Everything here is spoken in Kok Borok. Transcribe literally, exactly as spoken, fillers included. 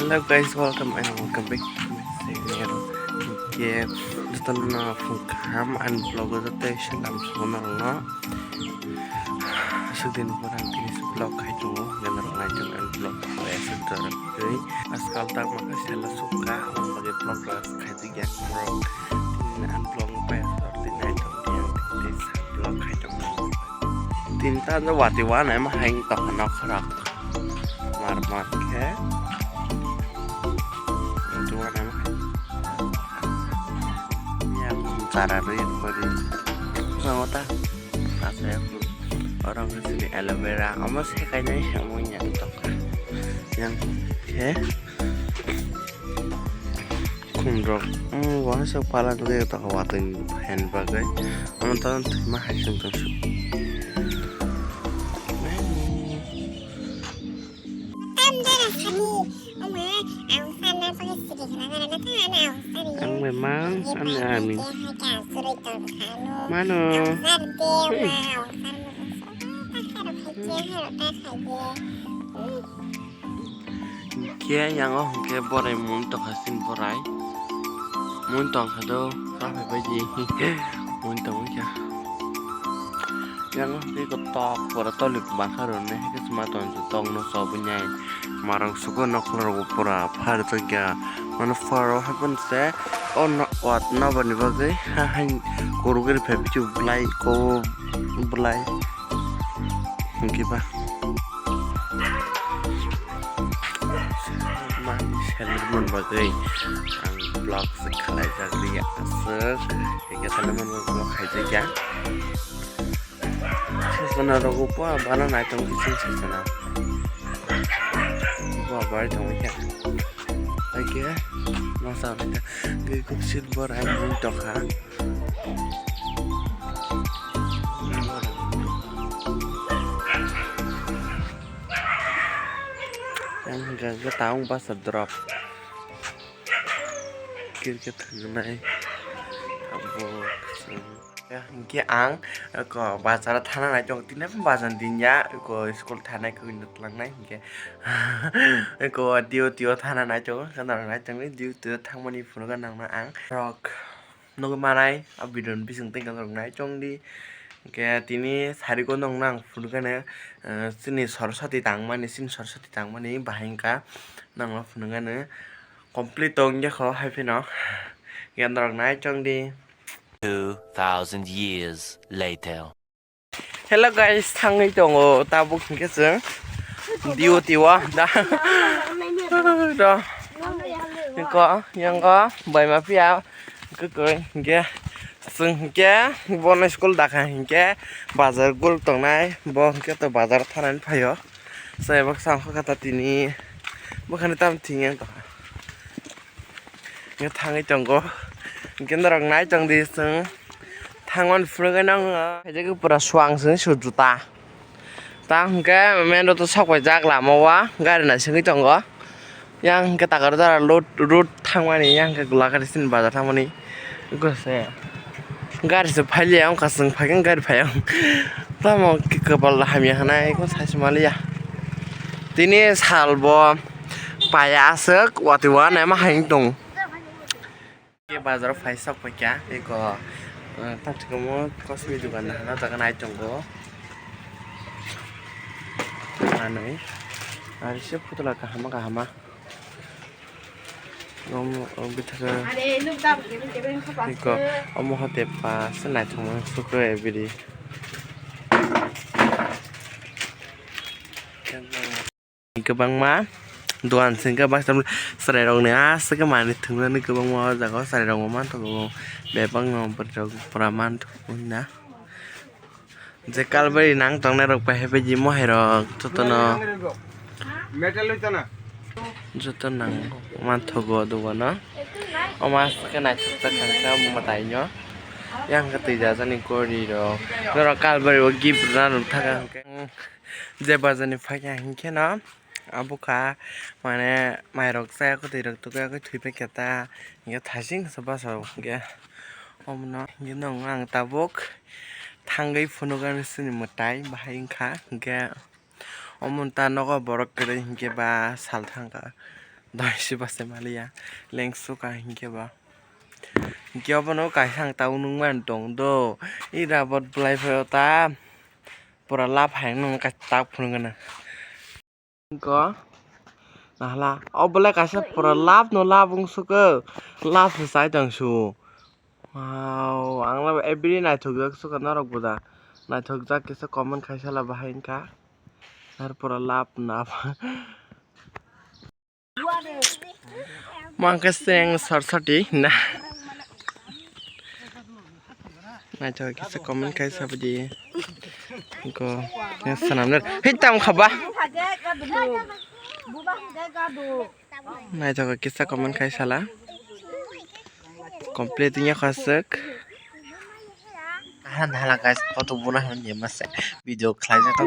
Hello guys, welcome and welcome back to my channel. Ke jotono phung kaham ani vlog o joto salam sumo norokno. Sudin pura tini vlog khai tongo, norok nai tongo ani vlog. Ajkal tak maka sela sukha, ang bagwi vlog khai tongo. Tini ang vlog pai tini nai tongo, tini vlog khai tongo. Tini ta watwi wana ma hai tongkha nokha rok. Mar mar khe. Duan ama. Ya, cara rwi bari. Sama ta. Asa ya. Orang sini aloe vera. Ama se kainai sama yang tok. Yang khe. Khumrok. Hmm, wahasa pala nugui tok watwi hen bagwi. Ama ta ma hai sung tong. Ang memang ano ami. Mano. Khe yang o hwnkhe borai mui tongkha sin borai. Mui tongkha do kaphai bai di. Mui tongwi kha. Yang tei kotok pura tolik bakha rwni hai khe sma tong tong no sobwi nai. Marang sugo nokhlor rok pura phar tongya. Mano pharo haikhe se o no wat nabani bagwi ha hai kurugri phai bithi belai ko belai. Hwnkhe ba mani seleng bagwi ang vlog se khlaijak liya aswk. Hwnkhe salo mano vlog khaijak ya. Sasana rogo pua bana naitong bising sasana. Pua bai tongwi kha. Haikhe masa bida gwi kupsit borai mung tokha. Yang hwnkha hwnkhe taung basa drop. Cricket thwngnai abo. Ya, hwnkhe ang eko bazar o thana nai tongo, tini phano bazar din ya, eko school thanai kwrwino twlangnai hwnkhe. Eko duty o thana nai tongo, gana rok nai tongdi, duty o thangmani phunukgo nangno ang rok nugwi manai, a video ni bising twi gana rok nai tongdi. Hwnkhe tini sari ko nongno ang phunukgano, eh, chini Saraswati tangmani, chini Saraswati tangmani bahai wngkha, nangno phunukgano complete tong ya kho hai phano. Gana rok nai tongdi. Two thousand years later. Hello guys, thangwi tongo tabuk hwnkhe chwng duty o da. Do. Ko yango bai ma phiya kwkwi hwnkhe chwng hwnkhe bono school dakha hwnkhe bazar gul tongnai bo hwnkhe to bazar thanani phaio. Sai baksa kha kata tini bukhani tam thwngya tongkha. Hwnkhe thangwi tongo. Hwnkhe norok nai tongdi chwng. Thangmani phunugwi nangno. Khaijagwi pura suang chwng su juta. Ta hwnkhe main road o sok paijak lama o gari naisingwi tongo. Yang hwnkhe takar jora road, road thangmani, yang hwnkhe Gulagari chini bazar thangmani. Gari se phailiya wngkha, chwng phaikhe gari phaiya. Tamo kwpal hamya hwnwi sai se manliya. Tini sal bo paiya aswk watwi uanaima hai wng tongo. Bazar o phai sok paikha eko, eh, tamsikomo kosmik dogan hwnwi o jaga nai tongo. Manwi ari se putla kaham kaham. Omo, o bwthakhe eko, omo hote pa se naithokma sukhe bini. Kwbangma dogan se hwnkhe baksa chwrairokni aswk khe manwi thwngmani kwbangma o jaga o chwrairokbo manthogo bebakno bwrwirok pura manthogo na. Je kalbari nang tongnai rok pai hai pai di mohai rok jotono. Metal oi tana. Joto nang manthogo dogano. Omo aswk khe naithok jak kha khe omo mwtai no. Yang khe twi jajani gori rok. Norok kalbari o gift rwna rwng thaka hwnkhe. Je bazar ni phaikha hinkhe no. Abo kha mane mairok chaya kwtwi rok tubui thwi paikha ta hinkhe thaising se bwsa rok hinkhe omono hinkhe nwng ang tabuk thangwi phunukgani chini mwtai bahai wngkha hinkhe omo ta nogo borok kwrwi hinkhe ba sal thangkha Dai si base maliya lengsu ka hinkhe ba. Hinkhe obono kaisa ang tabuk nukmani tong do. I rabot bwlai phaio ta pura lab hai wngkha tak phunukgana. Ko nahla o bwlai kaisa pura lab no lab wngsukgo. Lab se chai tong su. Wow, ang labo every naithokjak sukha norok bo da. Naithokjak kisa comment khaisala bahai wngkha. Ar pura lab nab. Mangkhe seng sorsoti na. Naithok kisa comment khai sabdi. Ko yang sanam ner. Hei tam khaba. Naithok kisa comment khai sala. Complete nya khasek. Aha nahla guys, koto bona hwn je masa video khlai jata.